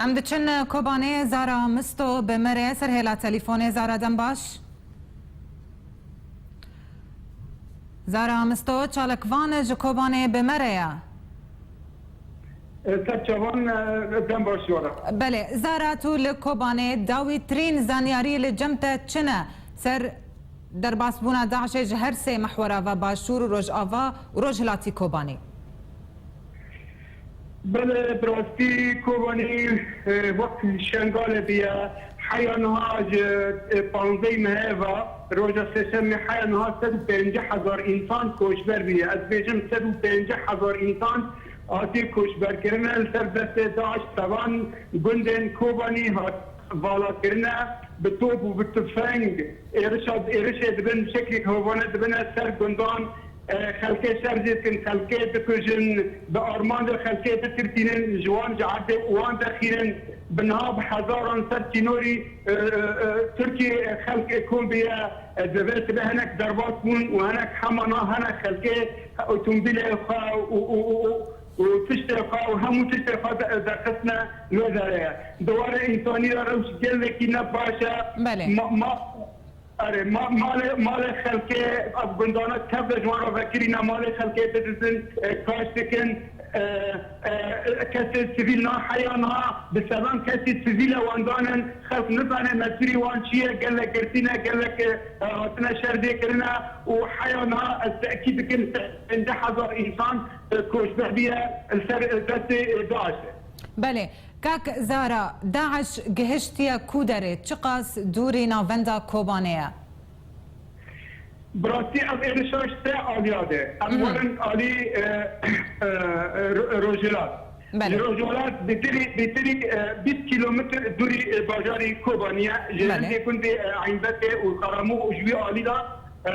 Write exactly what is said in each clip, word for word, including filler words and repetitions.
Em diçin Kobanê, Zara Misto bi me re ser hêla telîfonê. Zara, dem baş. Zara Misto, çalakvan ji Kobanê bi me re ye. E, ser çavan, e, dem baş ji we re. Belê, Zara, tu li Kobanê, dawîtirîn zanyarî li cem te çi ne ser derbasbûna DAIŞê ji her sê mehwera ve, Başûr û Rojava û Rojhilatî Kobanê? Belê, bi rastî Kobanî, e, wek Şengalê bûye. Heya niha ji, e, panzdehê mehê ve, roja sêşemê, heya niha sed û pêncî hezar însan koçber bûye. Ez dibêjim sed û pêncî hezar însan hatiye koçberkirine li ser destê DAIŞ. Sevan gundên Kobanî hat valakirine, bi top û bi tifeng êrişa, êrişê dibin, şeklê hovane dibine ser gundan, e, xelkê şer jê dikin, xelkê dikujin, bi armanca xelkê bitirpînin, ji wan, ji erdê wan derxînin, bi niha bi hezaran ser sînorî, e, e, e, Tirkiyê, e, xelk, e, kom bûye, e, divê sibe hinek derbas bûn û hinek hema niha hinek xelkê otomobîlê xwe û, û, û, û, û tiştê xwe û hemû tiştê xwe de-, derxistine wê derê ye. Di warê însanî de rewş gelekî ne baş e. Belê. Ma, ma, erê, ma, malê, malê xelkê, ev gundana tev de ji wan re vekirîne, malê xelkê didizin, e, kaş dikin, e, e, kesê sivîl na heya niha bi sedan kesî sivîl e wan danin, xelk nizane mesûrî wan çi ye, gelek girtî ne, gelek, e, hatine şer jê kirine û heya niha ez tekîd dikim, pêncî hezar însan, e, koçber bûye li ser, e, destê, e, DAIŞê. Belê. Kak Zara, DAIŞ gihiştiye ku derê, çiqas dûrî navenda Kobanê ye? Bi rastî ev êrişa ji sê aliya de. Em werin alî, e, e, e, ro-, rojhilat. Belê. Ji rojhilat bêtirî, bêtirî, e, bîst kîlometr dûrî, e, bajarî Kobanî ye. Ji Belê. hindê gundê, e, Eynbetê û Qaramûx û ji wî alî de, e,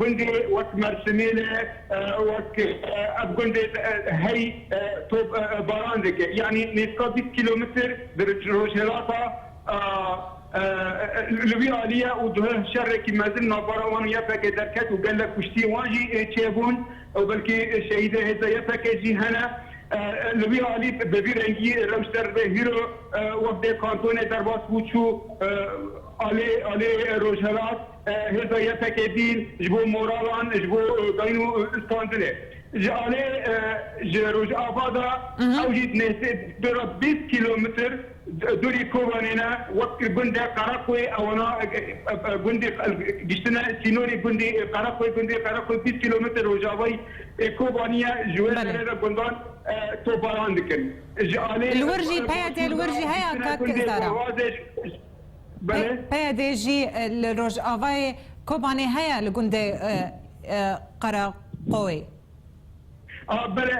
gundê wek Mersimêlê, e, wek, e, ev gundê, e, hey, e, top, e, e, baran dike. Yanî nêzîka bîst kîlometr di rojhilata, e, e, e, li wî alî ye û duhe şerekî mezin navbera wan û Y P G derket û gelek kuştiyên wan jî, e, çêbûn û belkî şehîdê hêza Y P G jî hene. E, e, li wî alî bi vî rengî rewş derdibe hîro, e, wexdê kantonê derbas bû çû, e, alê, alê rojhilat, e, hêza Y P G dîn ji bo moralan, ji bo, e, dayîn û, e, standinê. Ji alê, e, ji Rojava de ew jî nêzî dora bîst kîlometr d-, dûrî Kobanê ne, wek gundê Qereqoyê, ewana, e, e, e, gundê, e, giştine sînorê gundê, e, Qereqoyê, gundê Qereqoyê bîst kîlometr rojavayî, e, Kobanî ye, ji wê Belê. derê de gundan, e, toparan dikin. Ji alê, Li wir jî, e, peyedê li wir jî heya, giştine kak gundê Zara? Boğazê, Belê. Pe-, peyedê jî, e, li Rojavayê Kobanê heye, li gundê, e, e, Qereqoyê? A, belê,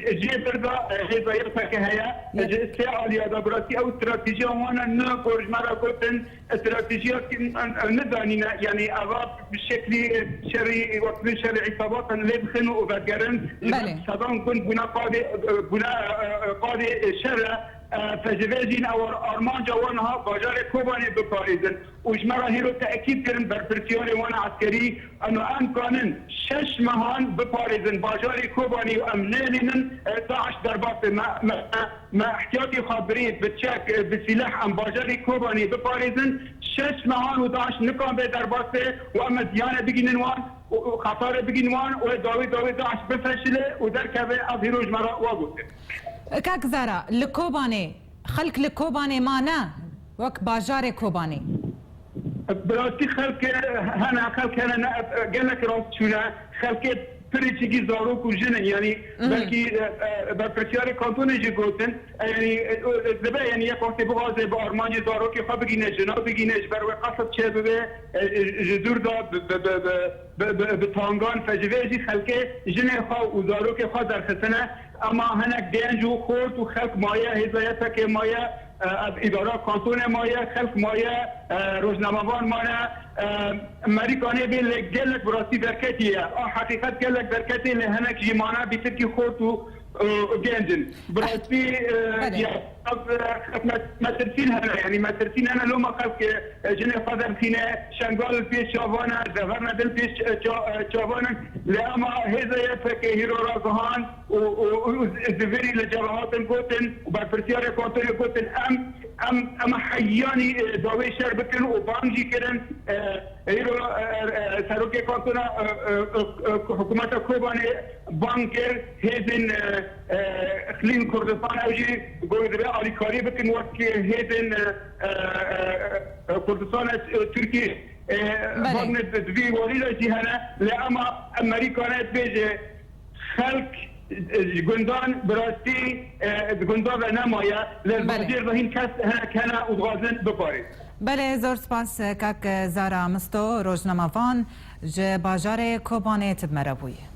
e, cihê vir de, e, hêza Y P G heye. Yep. Ji sê aliya de bi rastî ew stratejiya wan e, ne ku ji me re gotin, stratejiya ki, e, e, nizanîne, yanî eva bi şeklî, e, şerî, wek bi şerî îsabatan lê bixin û vegerin. Ji Belê. sedan gund bûne qadê, e, bûne, e, e, qadê, e, şer e, e, fecivê jîn ew armanca wan ha bajarê Kobanê biparêzin. Û ji me re hîro tekîd kirin berpirsiyarê wan eskerî, eno em kanin şeş mehan biparêzin bajarê Kobanî û em nêlînin, e, DAIŞ derbas be. Me, me, me ihtiyatî xwe birî bi çek, e, bi sîleh em bajarê Kobanî biparêzin. Şeş mehan û DAIŞ nikan bê derbas be û em ê ziyane bigînin wan û, û xetarê bigînin wan û dawî dawî DAIŞ bifeşile û derkeve, ev hîro ji me re wa gotin. Kak Zara, li Kobanê, xelk li Kobanê mane, wek bajarê Kobanê? Bi rastî xelk hene, xelk hene, ne, gelek rast çûne. Xelkê pirî çikî zarok û jin in, yanî Mhm. belkî, e, e, berpirsiyarê kantonê jî gotin, e, yanî, e, e, dibe, yanî yek wextê bixwaze bi armancê zarokê xwe bigîne, jina bigîne, ji ber wê qesd çêbibe, e, e, ji dûr de bi, bi, bi, bi, bi, bi, bi tangan fecivê jî xelkê jinê xwe û zarokê xwe derxistine. Ema hinek genc û xort û xelk maye, hêza Y P G maye, e, ev îdara kantone maye, xelk maye, e, rojnamevan mane, e, Merîkanê bê lê gelek bi rastî derketî ye. A heqîqet gelek derketê lê hinek jî mane bîtirkî xort û û, û genc in. Bi rastî, e, Belê. Ya, ev, e, me-, metirsîn hene, yanî metirsîn hene, loma xelk, e, jinê xwe derxîne, Şengal li pêş çavan e, Zeverne din pêş, e, ça-, e, çavan in. Lê ema hêza Y P G hîro ra zihan û, û, û, û zivirî li cem hatin gotin û berpirsiyarê kantonê gotin, em, em, em heyanî, e, dawê şer bikin û bang jî kirin, e, Îro, e, e, e, serokê kantona, e, e, e, e, hikûmeta Kobanê bang kir, hêzên, e, e, Îqlîm Kurdistan ew jî got dibe alîkarî bikin wek hêzên, e, e, e, e, Kurdistan, e, Tirkî. E, Belê. Bang di, di vî warî de jî hene, lê ema Amerîka ne dibêje, xelk, e, ji gundan bi rastî, e, di gundan de nemaye, lê li Belê. Bajêr de hîn kes hinek hene û dixwazin biparêzin. Belê, zor spas, kak Zara Misto, rojnamevan ji bajarê Kobanê tu bi me re bûyî.